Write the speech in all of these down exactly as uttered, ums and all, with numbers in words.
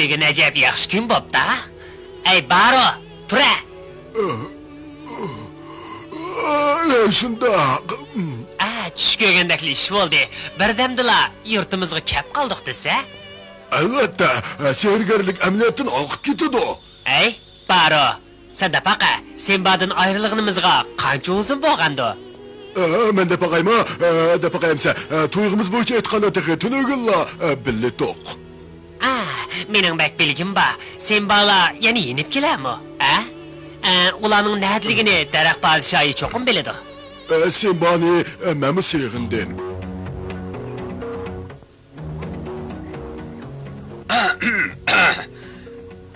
بۈگۈن ئەجەب ياخشى كۈن بوپتا. ئەي، بارو، تۇرە! ئە، شۇنداق. ئە، چۈش كۆرگەندەكلا ئىش بولدى. بىردەمدىلا يۇرتىمىزغا كەپ قالدۇق دېسە. ئەلۋەتتە، سېھىرگەرلىك ئەمەلىيەتتىن ھالقىپ كېتىدۇ. ئەي، بارو، سەن دەپ باقە، سىمبادىن ئايرىلغىنىمىزغا قانچە ئۇزۇن بولغاندۇ؟ ئە، مەن دەپ باقايمۇ؟ ئە، دەپ باقايمسە، ئە، تۇيغۇمىز بويىچە ئېيتقاندا، تېخى تۈنۈگۈنلا، ئە، بىللە ئىدۇق. ئا، مېنىڭ بەك بىلگۈم بار. سىمبالار يەنە يېنىپ كېلەرمۇ؟ ئە؟ ئە، ئۇلارنىڭ نەدىلىكىنى دەرەخ پادىشاھى چوقۇم بىلىدۇ. ئە، سىمبانى، ئە، مەنمۇ سېغىندىم.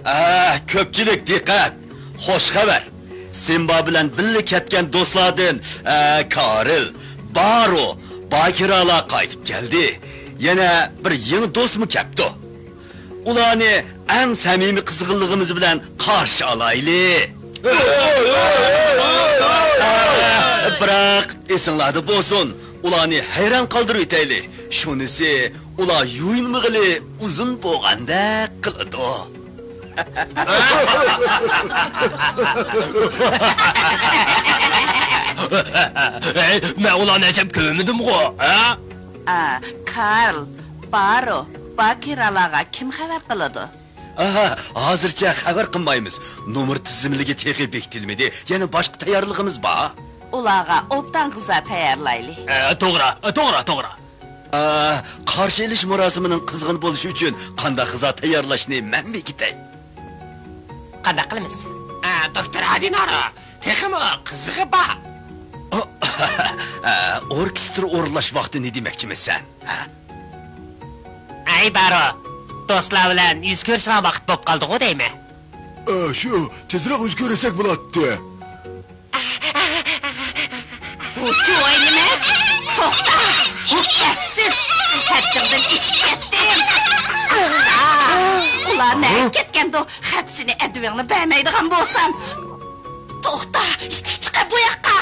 ئە، كۆپچىلىك دىققەت! خوش خەۋەر! سىمبا بىلەن بىللە كەتكەن دوستلاردىن، ئە، كارل، بارو، باكىرالار قايتىپ كەلدى. يەنە بىر يېڭى دوستمۇ كەپتۇ. ئۇلارنى ئەڭ سەمىمىي قىزغىنلىقىمىز بىلەن قارشى ئالايلى. بىراق، ئېسىڭلاردا بولسۇن، ئۇلارنى ھەيران قالدۇرۇۋېتەيلى. شۇنىسى، ئۇلار يۇيۇنمىغىلى ئۇزۇن بولغاندەك قىلىدۇ. ھەي، مەن ئۇلارنى ئەجەب كۆرمىدىمغۇ، ھە؟ ئا، كارل، بارو، باكىرالارغا كىم خەۋەر قىلىدۇ؟ ئاھا، ھازىرچە خەۋەر قىلمايمىز. نومۇر تىزىملىكى تېخى بېكىتىلمىدى. يەنە باشقا تەييارلىقىمىز بار. ئۇلارغا ئوبدان غىزا تەييارلايلى. ئە، توغرا، توغرا، توغرا. ئا، قارشى ئېلىش مۇراسىمىنىڭ قىزغىن بولۇشى ئۈچۈن قانداق غىزا تەييارلاشنى مەن بېكىتەي. قانداق قىلىمىز؟ ئە، دوكتور ئادىنارا، تېخىمۇ قىزىقى بار. ئا، ئە، ئوركېستىر ئورۇنلاش ۋاقتى نېمە دېمەكچىمىسەن؟ ھە؟ ئەي، بارو، دوستلار بىلەن يۈز كۆرۈشىدىغان ۋاقىت بولۇپ قالدىغۇ دەيمەن. ئە، شۇ، تېزرەك يۈز كۆرۈشسەك بولاتتى. بۇ چۇۋاي نېمە؟ توختا! بۇ كەپسىز! ھەددىڭدىن ئېشىپ كەتتىڭ! ئاستا! ئۇلار نەگە كەتكەندۇ؟ خەپسىنى ئەدىۋىڭنى بەرمەيدىغان بولسام! توختا! يېتىك چىقە بۇ ياققا!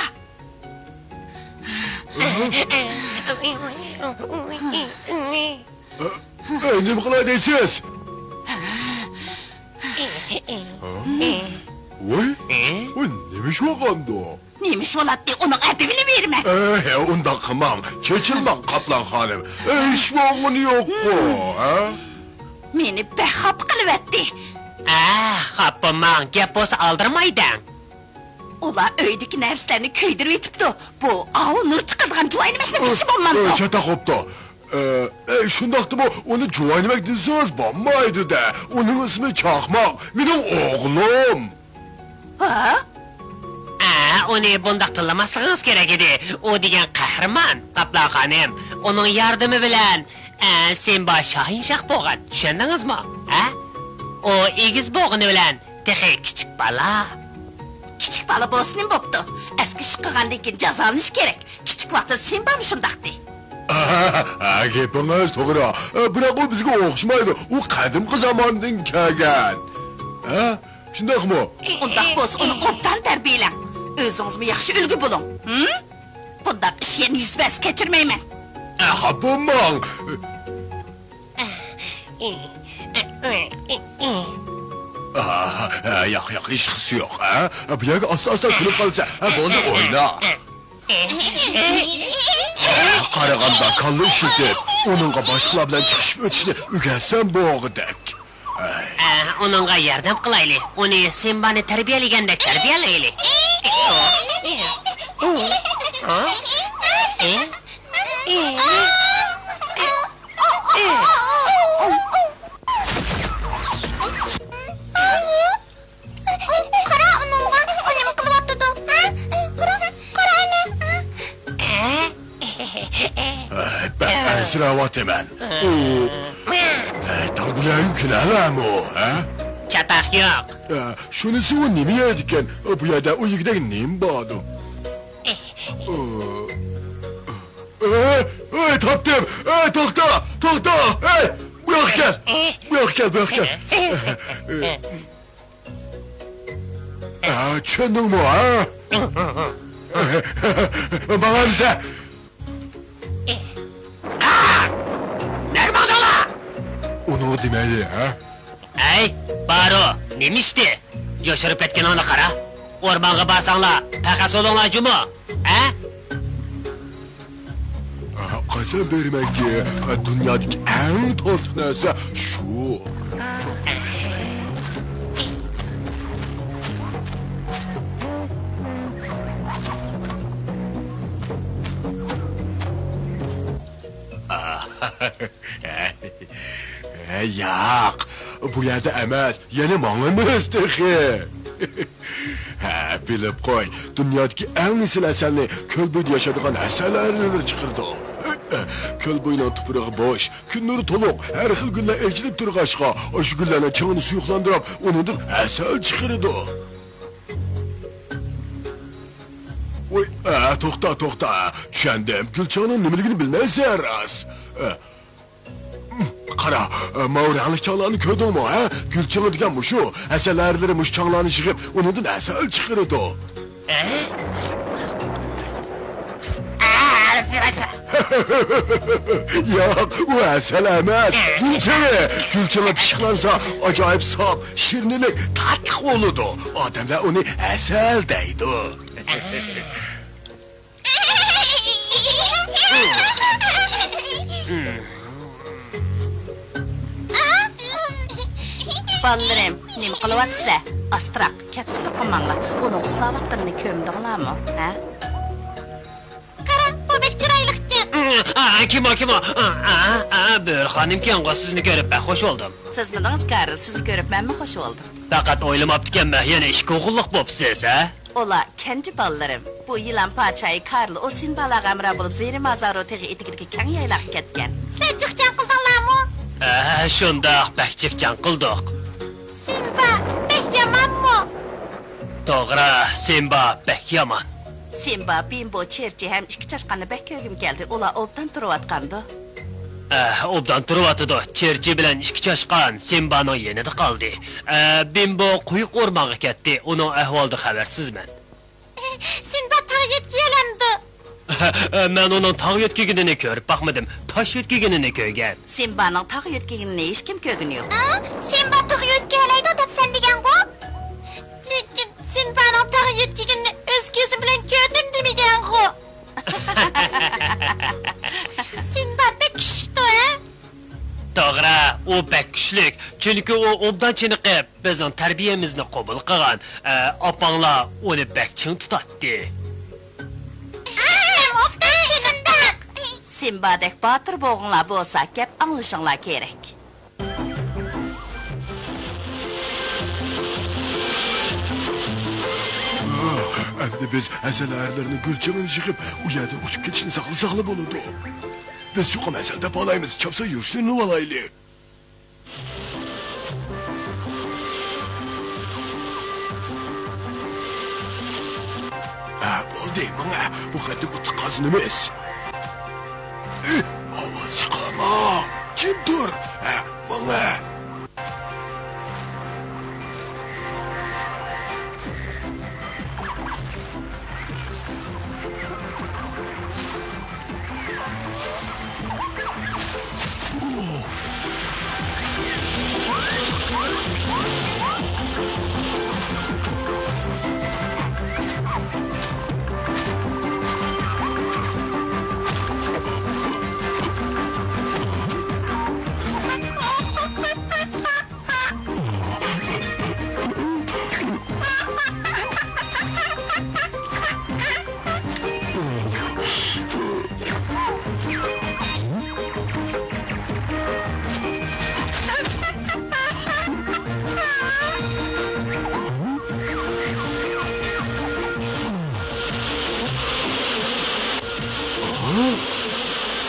ئەي، نېمە قىلاي دەيسىز؟ ھە؟ ۋاي، ۋاي، نېمە ئىش بولغاندۇ؟ نېمە ئىش بولاتتى؟ ئۇنىڭ ئەدىۋىنى بېرىمەن. ئەي، ئۇنداق قىلماڭ، چېچىلماڭ، قاپلان خانىم. ئەي، ئىش بولغىنى يوققۇ، ھە؟ مېنى بەك خاپا قىلىۋەتتى. ئە، خاپا بولماڭ، گەپ بولسا ئالدىرىماي دەڭ. ئۇلار ئۆيدىكى نەرسىلەرنى كۆيدۈرۈۋېتىپتۇ. بۇ ئاۋۇ نۇر چىقىرىدىغان جۇۋاينىمەكنىڭ ئىشى بولمامدۇ؟ ئۆ، چاتاق بوپتۇ. ئە، ئە، شۇنداقتىمۇ ئۇنى جۇۋاينىمەك دېسىڭىز بولمايدۇ-دە. ئۇنىڭ ئىسمى چاقماق. مېنىڭ ئوغلۇم. ھە؟ ئە، ئۇنى بۇنداق تىللىماسلىقىڭىز كېرەك ئىدى. ئۇ دېگەن قەھرىمان، قاپلان خانىم. ئۇنىڭ ياردىمى بىلەن، ئە، سىمبا شاھىنشاھ بولغان. چۈشەندىڭىزمۇ؟ ھە؟ ئۇ ئېگىز بولغىنى بىلەن تېخى كىچىك بالا. كىچىك بالا بولسا نېمە بوپتۇ؟ ئەسكى ئىش قىلغاندىن كېيىن جازالىنىشى كېرەك. كىچىك ۋاقتىدا سىمبامۇ شۇنداقتى. ھە، گېپىڭىز توغرا. بىراق ئۇ بىزگە ئوخشىمايدۇ. ئۇ قەدىمكى زاماندىن كەلگەن. ھە؟ شۇنداقمۇ؟ ئۇنداق بولسا ئۇنى ئوبدان تەربىيەلەڭ. ئۆزىڭىزمۇ ياخشى ئۈلگە بولۇڭ. ھىم؟ بۇنداق ئىش يەنە يۈز بەرسە كەچۈرمەيمەن. ئە، خاپا بولماڭ. ئاھ، ئە، ياق، ياق، ھېچقىسى يوق، ھە؟ بۇ يەرگە ئاستا-ئاستا كۈلۈپ قالسا، ھە، بولدى، ئوينا. قارىغاندا كاللا ئىشلىتىپ، ئۇنىڭغا باشقىلار بىلەن چىقىشىپ ئۆتۈشنى ئۆگەتسەم بولغۇدەك. ئە، ئۇنىڭغا ياردەم قىلايلى. ئۇنى سىمبانى تەربىيەلىگەندەك تەربىيەلەيلى. قارا ئۇنىڭغا، ئۇ نېمە قىلىۋاتىدۇ؟ ھە؟ قارا، قارا ئەنە. بەك ئەنسىرەۋاتىمەن. ئۇ، ھە، تاڭ بۇلارنى كۈلەلەمۇ، ھە؟ چاتاق يوق. ھە، شۇنىسى ئۇ نېمە يەيدىكەن؟ بۇ يەردە ئۇ يېگۈدەك نېمە باردۇ؟ ئەي، ئەي، تاپتىم! ئەي، توختا! توختا! ئەي، بۇ ياققا كەل! بۇ ياققا كەل، بۇ ياققا كەل! ئە، چۈشەندىڭمۇ، ھە؟ ماڭامسەن؟ نەگە ماڭدىڭلار؟ ئۇنىڭغا دېمەيلى، ھە؟ ئەي، بارۇ، نېمە ئىشتى؟ يوشۇرۇپ كەتكىنىڭنى قارا. ئورمانغا بارساڭلار، پەخەس بولۇڭلار جۇمۇ، ھە؟ قەسەم بېرىمەنكى، دۇنيادىكى ئەڭ تاتلىق نەرسە شۇ. ياق، بۇ يەردە ئەمەس، يەنە ماڭىمىز تېخى. ھە، بىلىپ قوي، دۇنيادىكى ئەڭ ئېسىل ھەسەلنى كۆل بويىدا ياشايدىغان ھەسەل ئەرلىرى چىقىرىدۇ. كۆل بويىنىڭ تۇپرىقى بوش، كۈن نۇرى تولۇق، ھەر خىل گۈللەر ئېچىلىپ تۇرغاچقا، ئاشۇ گۈللەرنىڭ چېڭىنى سۇيۇقلاندۇرۇپ، ئۇنىڭدىن ھەسەل چىقىرىدۇ. ۋوي، ئە، توختا، توختا. چۈشەندىم. گۈلچېڭنىڭ نېمىلىكىنى بىلمەيسەن، راست. ئە، قارا، ئە، ماۋۇ رەڭلىك چاڭلارنى كۆردۈڭمۇ، ھە؟ گۈلچېڭى دېگەن مۇشۇ. ھەسەل ئەرلىرى مۇشۇ چاڭلارنى يىغىپ، ئۇنىڭدىن ھەسەل چىقىرىدۇ. ياق، ئۇ ھەسەل ئەمەس، گۈلچېڭى. گۈلچېڭى پىششىقلانسا، ئاجايىپ ساپ، شىرنىلىك، تاتلىق بولىدۇ. ئادەملەر ئۇنى ھەسەل دەيدۇ. بالىلىرىم، نېمە قىلىۋاتىسىلەر؟ ئاستىراق، كەپسىزلىك قىلماڭلار. ئۇنىڭ ئۇخلاۋاتقىنىنى كۆرمىدىڭلارمۇ، ھە؟ قارا، بۇ بەك چىرايلىقكەن. ئا، كىم ئۇ، كىم ئۇ؟ ئا، ئا، ئا، بۆرە خانىمكەنغۇ، سىزنى كۆرۈپ بەك خوش بولدۇم. سىز مېنىڭىز كارل، سىزنى كۆرۈپ مەنمۇ خوش بولدۇم. پەقەت ئويلىماپتىكەنمەن، يەنە ئىككى ئوغۇللۇق بوپسىز، ھە؟ ئۇلار كەنجى بالىلىرىم. بۇ يىلان پادىشاھى كارل ئۇ سىمبالارغا ھەمراھ بولۇپ، زېرىمازارو تېغى ئېتىكىدىكى كەڭ يايلاققا كەتكەن. سىلەر جىق جەڭ قىلدىڭلارمۇ؟ ھە، شۇنداق، بەك جىق جەڭ قىلدۇق. سىمبا بەك يامانمۇ؟ توغرا، سىمبا بەك يامان. سىمبا، بىمبو، چېرچى ھەم ئىككى چاشقاننى بەك كۆرگۈم كەلدى. ئۇلار ئوبدان تۇرۇۋاتقاندۇ. ئە، ئوبدان تۇرۇۋاتىدۇ. چېرچى بىلەن ئىككى چاشقان سىمبانىڭ يېنىدا قالدى. ئە، بىمبو قويۇق ئورمانغا كەتتى. ئۇنىڭ ئەھۋالىدىن خەۋەرسىزمەن. سىمبا تاغ يۆتكىيەلەمدۇ؟ ئە، مەن ئۇنىڭ تاغ يۆتكىگىنىنى كۆرۈپ باقمىدىم. تاش يۆتكىگىنىنى كۆرگەن. سىمبانىڭ تاغ يۆتكىگىنىنى ھېچكىم كۆرگىنى يوق. ئا، سىمبا تاغ يۆتكىيەلەيدۇ دەپ سەن دېگەنغۇ؟ لېكىن سىمبانىڭ تاغ يۆتكىگىنىنى ئۆز كۆزۈم بىلەن كۆردۈم دېمىگەنغۇ؟ سىمبا بەك كۈچلۈكتۇ، ھە؟ توغرا، ئۇ بەك كۈچلۈك، چۈنكى ئۇ ئوبدان چېنىقىپ، بىزنىڭ تەربىيەمىزنى قوبۇل قىلغان. ئە، ئاپاڭلار ئۇنى بەك چىڭ تۇتاتتى. ئەم، ئوبدان چېنىقتۇق. سىمبادەك باتۇر بولغۇڭلار بولسا، گەپ ئاڭلىشىڭلار كېرەك. ئەمدى بىز ھەسەل ھەرلىرىنى گۈل چېڭىنى يىغىپ، ئۇ يەردىن ئۇچۇپ كېتىشنى ساقلىساقلا بولىدۇ. بىز چوقۇم ھەسەل تاپالايمىز، چاپسان يۈرۈشلىرىنى ئالايلى. ھە، بولدى، ماڭە بۇ قېتىم ئۇتۇق قازىنىمىز. ئاۋاز چىقارما! جىم تۇر! ھە، ماڭە!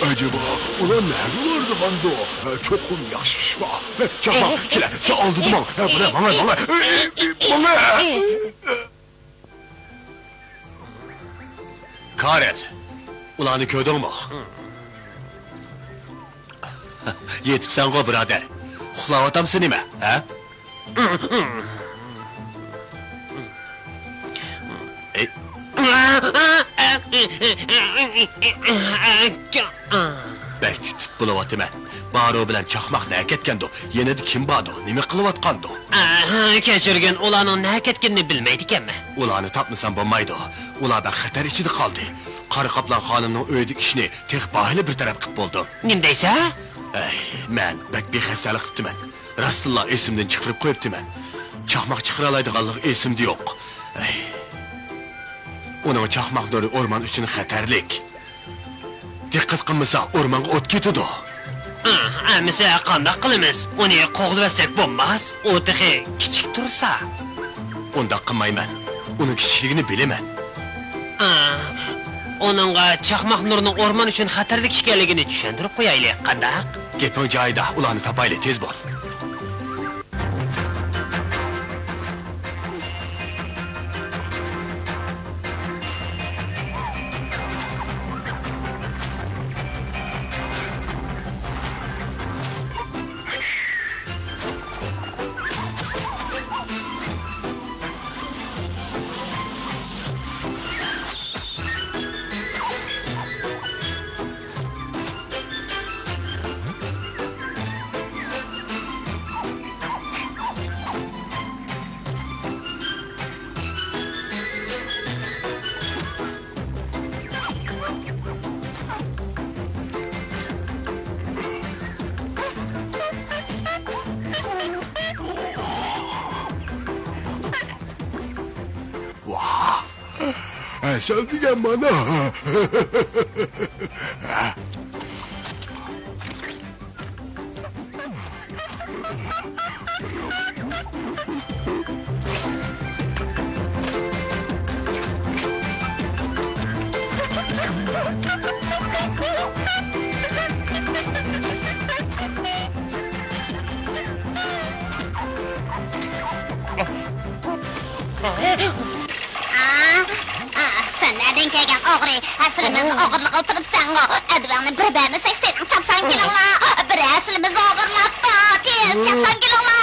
ئەجەبا، ئۇلار نەگە بارىدىغاندۇ؟ چوقۇم ياخشى ئىش بار. چاقماق، كېلە، سەن ئالدىدا ماڭ. بۇلار ماڭا، ماڭا، ماڭا. كارل، ئۇلارنى كۆردۈڭمۇ؟ يېتىپسەنغۇ، بۇرادەر. ئۇخلاۋاتامسەن نېمە، ھە؟ بەك تىت-تىت بولۇۋاتىمەن. بارو بىلەن چاقماق نەگە كەتكەندۇ؟ يېنىدا كىم باردۇ؟ نېمە قىلىۋاتقاندۇ؟ ئاھ، كەچۈرگىن، ئۇلارنىڭ نەگە كەتكىنىنى بىلمەيدىكەنمەن. ئۇلارنى تاپمىسام بولمايدۇ. ئۇلار بەك خەتەر ئىچىدە قالدى. قارا قاپلان خانىمنىڭ ئۆيىدىكى ئىشنى تېخى باھىلى بىر تەرەپ قىپ بولدۇم. نېمە دەيسەن؟ ئەي، مەن بەك بىخەستەلىك قىپتىمەن. راستتىنلا ئېسىمدىن چىقىرىپ قويۇپتىمەن. چاقماق چىقىرالايدىغانلىقى ئېسىمدە يوق. ئەي. ئۇنىڭ چاقماق نۇرى ئورمان ئۈچۈن خەتەرلىك. دىققەت قىلمىسا، ئورمانغا ئوت كېتىدۇ. ئاھ، ئەمىسە قانداق قىلىمىز؟ ئۇنى قوغلىۋەتسەك بولماس، ئۇ تېخى كىچىك تۇرسا. ئۇنداق قىلمايمەن. ئۇنىڭ كىچىكلىكىنى بىلىمەن. ئاھ، ئۇنىڭغا چاقماق نۇرىنىڭ ئورمان ئۈچۈن خەتەرلىك ئىكەنلىكىنى چۈشەندۈرۈپ قويايلى، قانداق؟ گېپىڭ جايىدا، ئۇلارنى تاپايلى، تېز بول. ۋاھ! ھەسەل دېگەن مانا! ئاھ، ئاھ، سەن نەدىن كەلگەن ئوغرى؟ ھەسىلىمىزنى ئوغرىلاپ ئولتۇرۇپسەنغۇ؟ ئەدۋەڭنى بىر بەرمىسەك، سېنىڭ چاپسان گېلىڭلا. بىر ھەسىلىمىزنى ئوغرىلاپتۇ. تېز چاپسان گېلىڭلا.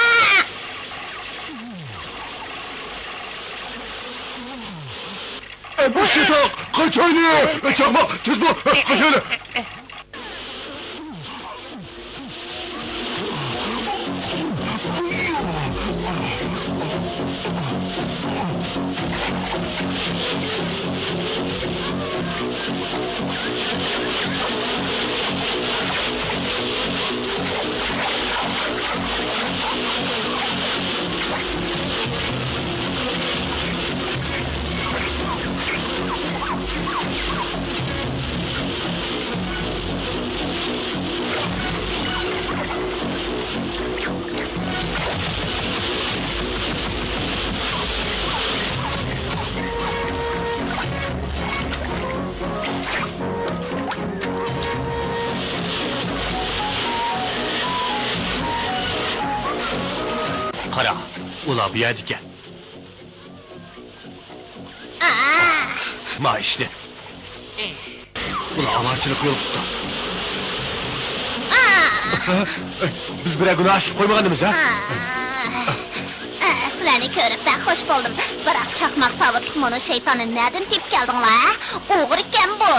ئەگىشكە تاق، قاچايلى! چاقماق، تېز بول، قاچايلى! ئۇلار بۇ يەردىكەن. ما ئىشنى. ئۇلار ئاۋارىچىلىك يولۇقۇپتۇ. بىز بىرەر گۇناھ ئىش قىلىپ قويمىغانمىز، ھە؟ سىلەرنى كۆرۈپ بەك خوش بولدۇم. بىراق چاقماق ساۋۇتلۇق مۇنۇ شەيتاننى نەدىن تېپىپ كەلدىڭلار، ھە؟ ئوغرىكەن بۇ.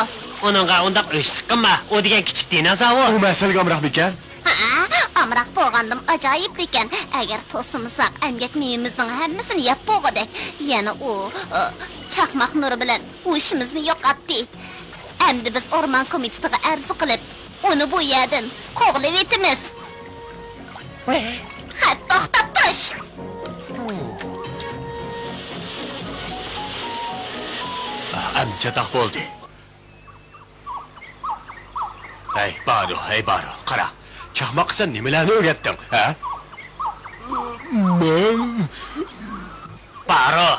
ئۇنىڭغا ئۇنداق ئۆچلۈك قىلما، ئۇ دېگەن كىچىك دىنوزاۋۇر. ئۇ مەسىلىگە ئامراقمىكەن؟ ھە، ئامراق بولغاندىم ئاجايىپ لېكىن، ئەگەر توسۇمىساق، ئەمگەك مېۋىمىزنىڭ ھەممىسىنى يەپ بولغۇدەك. يەنە ئۇ، ئۇ، چاقماق نۇرى بىلەن ھوشىمىزنى يوقاتتى. ئەمدى بىز ئورمان كومىتېتىغا ئەرز قىلىپ، ئۇنى بۇ يەردىن قوغلىۋېتىمىز. ھە، توختاپ تۇرۇش! ئەمدى چاتاق بولدى. ھەي، بارۇ، ھەي، بارۇ، قارا. چاقماققا سەن نېمىلەرنى ئۆگەتتىڭ، ھە؟ مەن. بارۇ،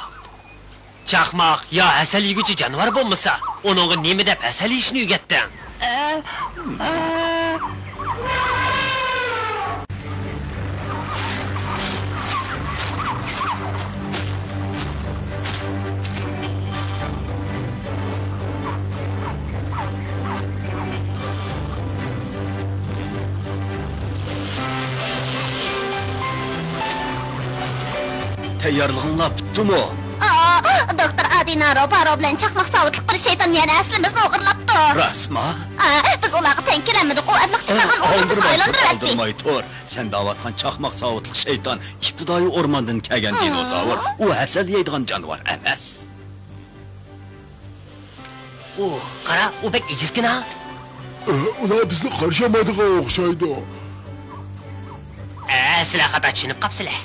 چاقماق يا ھەسەل يېگۈچى جانىۋار بولمىسا، ئۇنىڭغا نېمە دەپ ھەسەل يېيىشنى ئۆگەتتىڭ؟ تەييارلىقىڭلار پۈتتىمۇ؟ ئا، دوكتور ئادىنارو، بارو بىلەن چاقماق ساۋۇتلۇق بىر شەيتان يەنە ھەسىلىمىزنى ئوغرىلاپتۇ. راستما؟ ئا، بىز ئۇلارغا تەڭ كېلەلمىدۇق، ئۇ ئەبلىق چىقارغان ئوغرىمىزنى ئايلاندۇرۇۋەتتى. ئالدىرىماي تۇر، سەن دەۋاتقان چاقماق ساۋۇتلۇق شەيتان ئىپتىدائىي ئورماندىن كەلگەن دىنوزاۋر. ئۇ ھەسەل يەيدىغان جانىۋار ئەمەس. ئۇ، قارا، ئۇ بەك ئېگىزكەن-ھە. ئۇلار بىزنى قارشى ئالمايدىغان ئوخشايدۇ. ئە، سىلەر خاتا چۈشىنىپ قاپسىلەر.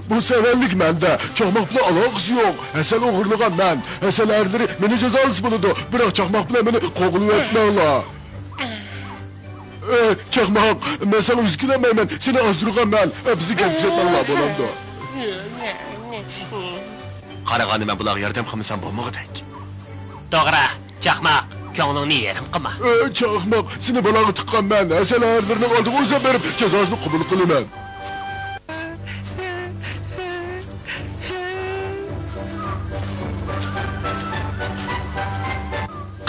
بۇ سەۋەنلىك مەندە. چاقماق بىلەن ئالاقىسى يوق. ھەسەل ئوغرىلىغان مەن. ھەسەل ئەرلىرى مېنى جازالىسا بولىدۇ. بىراق چاقماق بىلەن مېنى قوغلىۋەتمەڭلار. ئە، چاقماق، مەن ساڭا يۈز كېلەلمەيمەن، سېنى ئازدۇرغان مەن. ئە، بىزنى گەپ كېزەتمەڭلار، بولامدۇ؟ قارىغاندا مەن بۇلارغا ياردەم قىلمىسام بولمىغۇدەك. توغرا، چاقماق، كۆڭلۈڭنى يېرىم قىلما. ئە، چاقماق، سېنى بالاغا تىققان مەن، ھەسەل ئەرلىرىنىڭ ئالدىغا ئۆزۈم بېرىپ جازاسىنى قوبۇل قىلىمەن.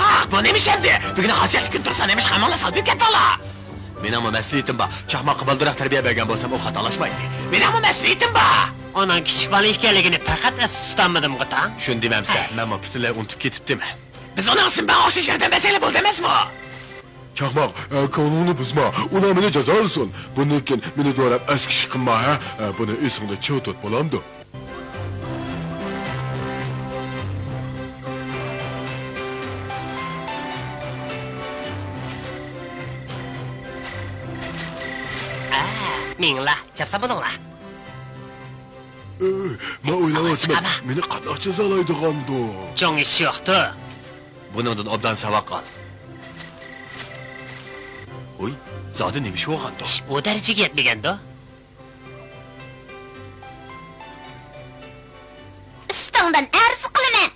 قاق، بۇ نېمە ئىش ئەمدى؟ بۈگۈن خاسىيەتلىك كۈن تۇرسا، نېمىشقا ھەممىڭلار سالپىيىپ كەتتىڭلار؟ مېنىڭمۇ مەسئۇلىيىتىم بار. چاقماققا بالدۇرراق تەربىيە بەرگەن بولسام، ئۇ خاتالاشمايتتى. مېنىڭمۇ مەسئۇلىيىتىم بار. ئۇنىڭ كىچىك بالا ئىكەنلىكىنى پەقەت ئەستە تۇتالمىدىمغۇ تا؟ شۇنى دېمەمسەن، مەنمۇ پۈتۈنلەي ئۇنتۇپ كېتىپتىمەن. بىز ئۇنىڭ ئۈچۈن ماڭا ئوخشاش ياردەم بەرسەيلى بولدى ئەمەسمۇ؟ چاقماق، ئە، كۆڭلۈڭنى بۇزما. ئۇلار مېنى جازالىسۇن. بۇندىن كېيىن مېنى دوراپ ئەسكى ئىش قىلما، ھە؟ ئە، بۇنى ئېسىڭدە چىڭ تۇت، بولامدۇ؟ ئە، مېڭىڭلار، چاپسان بولۇڭلار. ئە، مەن ئويلاۋاتىمەن، مېنى قانداق جازالايدىغاندۇ؟ چوڭ ئىش يوقتۇ. بۇنىڭدىن ئوبدان ساۋاق ئال. ھوي، زادى نېمە ئىش بولغاندۇ؟ ئىش بۇ دەرىجىگە يەتمىگەندۇ. ئۈستۈڭدىن ئەرز قىلىمەن!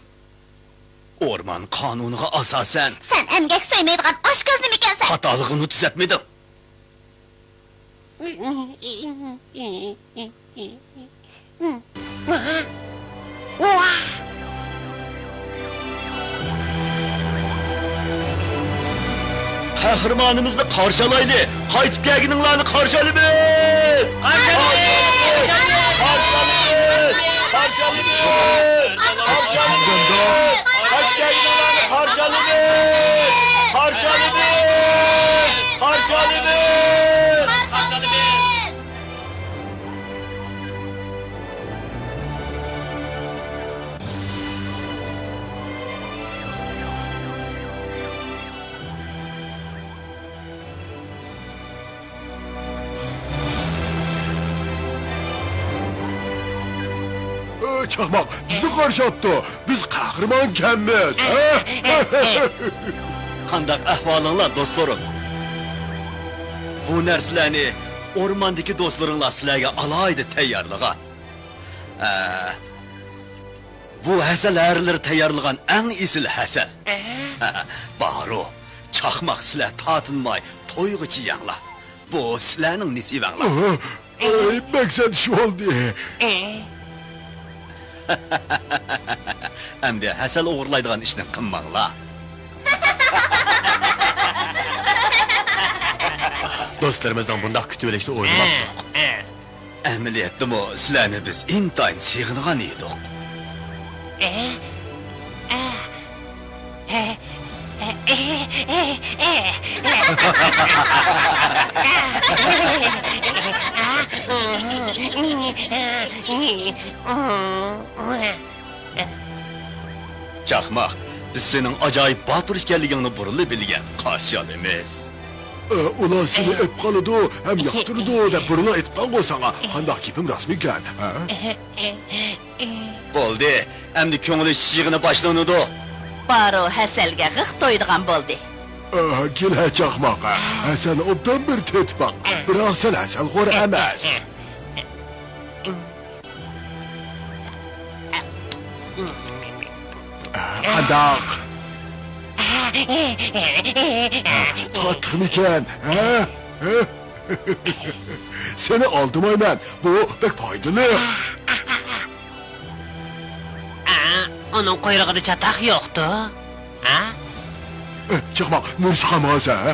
ئورمان قانۇنىغا ئاساسەن. سەن ئەمگەك سۆيمەيدىغان ئاشكۆز نېمىكەنسەن؟ خاتالىقىڭنى تۈزەتمىدىڭ. قەھرىمانىمىزنى قارشى ئالايلى! قايتىپ كەلگىنىڭلارنى قارشى ئالىمىز! قارشى ئالىمىز! قارشى ئالىمىز! قارشى ئالىمىز! قارشى ئالىمىز! قارشى ئالىمىز! قارشى ئالىمىز! قارشى ئالىمىز! قارشى ئالىمىز! ئۆ، چاقماق، بىزنى قارشى ئاپتۇ. بىز قەھرىمانكەنمىز. قانداق ئەھۋالىڭلار، دوستلىرىم؟ بۇ نەرسىلەرنى ئورماندىكى دوستلىرىڭلار سىلەرگە ئالاھىدە تەييارلىغان. ئە، بۇ ھەسەل ھەرىلىرى تەييارلىغان ئەڭ ئېسىل ھەسەل. ئەھە. بارۇ، چاقماق سىلەر تارتىنماي تويغىچە يەڭلار. بۇ سىلەرنىڭ نېسىۋەڭلار. ئەھە. ئەي، مەقسەت شۇ بولدى. ئەمدى ھەسەل ئوغرىلايدىغان ئىشنى قىلماڭلار. دوستلىرىمىزنىڭ بۇنداق كۈتۈۋېلىشىنى ئويلىماپتۇق. ئەمەلىيەتتىمۇ سىلەرنى بىز ئىنتايىن سېغىنغان ئىدۇق. چاقماق، بىز سېنىڭ ئاجايىپ باتۇر ئىكەنلىكىڭنى بۇرۇنلا بىلگەن، قارشى ئالىمىز. ئە، ئۇلار سېنى ئېپ قالىدۇ ھەم ياقتۇرىدۇ دەپ بۇرۇنلا ئېيتقانغۇ ساڭا. قانداق گېپىم راستمىكەن، ھە؟ بولدى، ئەمدى كۆڭۈل ئېچىش يىغىنى باشلىنىدۇ. بارۇ ھەسەلگە غىق تويىدىغان بولدى. ئە، كېلە چاقماق، ھەسەلنى ئوبدان بىر تېتىپ باق. بىراق سەن ھەسەلخور ئەمەس. قانداق؟ تاتلىقمىكەن، ھە؟ سېنى ئالدىمايمەن، بۇ بەك پايدىلىق. ئۇنىڭ قۇيرۇقىدا چاتاق يوقتۇ. ھە؟ چاقماق، نېمە ئىش قىلمايسەن، ھە؟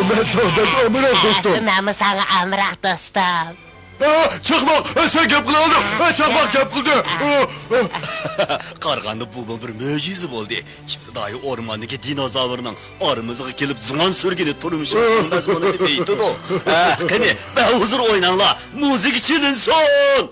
مەن ساڭا بەك ئامراق، دوستۇم. مەنمۇ ساڭا ئامراق، دوستۇم. ئا، چاقماق، ئا، سەن گەپ قىلالىدىڭ. ئا، چاقماق گەپ قىلدى. ئا، ئا. قارىغاندا بۇمۇ بىر مۆجىزە بولدى. ئىپتىدائىي ئورماندىكى دىنوزاۋرنىڭ ئارىمىزغا كېلىپ زۇڭان سۈرگىنى تۇرمۇشىمىزنىڭ مەزمۇنىنى بېيىتىدۇ. ھە، قېنى، بەھۇزۇر ئويناڭلار، مۇزىكا چېلىنسۇن!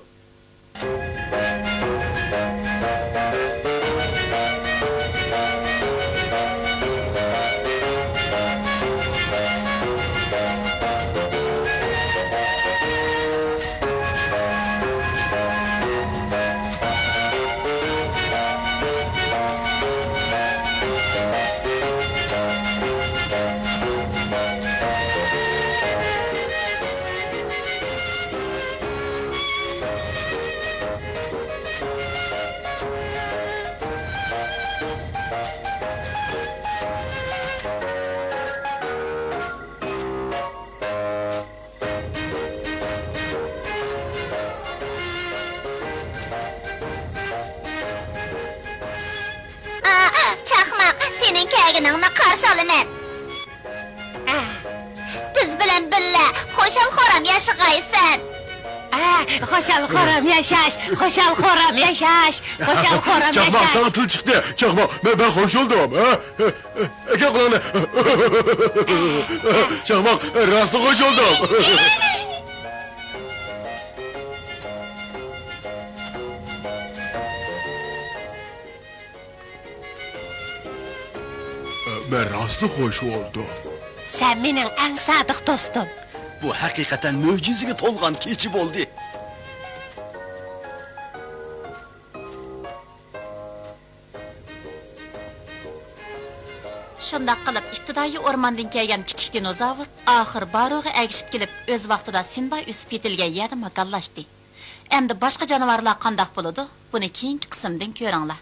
ئا، چاقماق، سېنىڭ كەلگىنىڭنى قارشى ئالىمەن. بىز بىلەن بىللە خۇشال-خۇرام ياشىغايسەن. ئا، خۇشال-خۇرام ياشاش، خۇشال-خۇرام ياشاش، خۇشال-خۇرام ياشاش. چاقماق، ساڭا تىل چىقتى. چاقماق، مەن، مەن خوش بولدۇم. ھە؟ ئەكە قۇلاقنى. چاقماق، راستلا خوش بولدۇم. مەن راستلا خوش بولدۇم. سەن مېنىڭ ئەڭ سادىق دوستۇم. بۇ ھەقىقەتەن مۆجىزىگە تولغان كېچە بولدى. شۇنداق قىلىپ، ئىپتىدائىي ئورماندىن كەلگەن كىچىك دىنوزاۋر ئاخىر باروغا ئەگىشىپ كېلىپ، ئۆز ۋاقتىدا سىمبا ئۆسۈپ يېتىلگەن يەردە ماكانلاشتى. ئەمدى باشقا جانىۋارلار قانداق بولىدۇ؟ بۇنى كېيىنكى قىسىمدىن كۆرۈڭلار.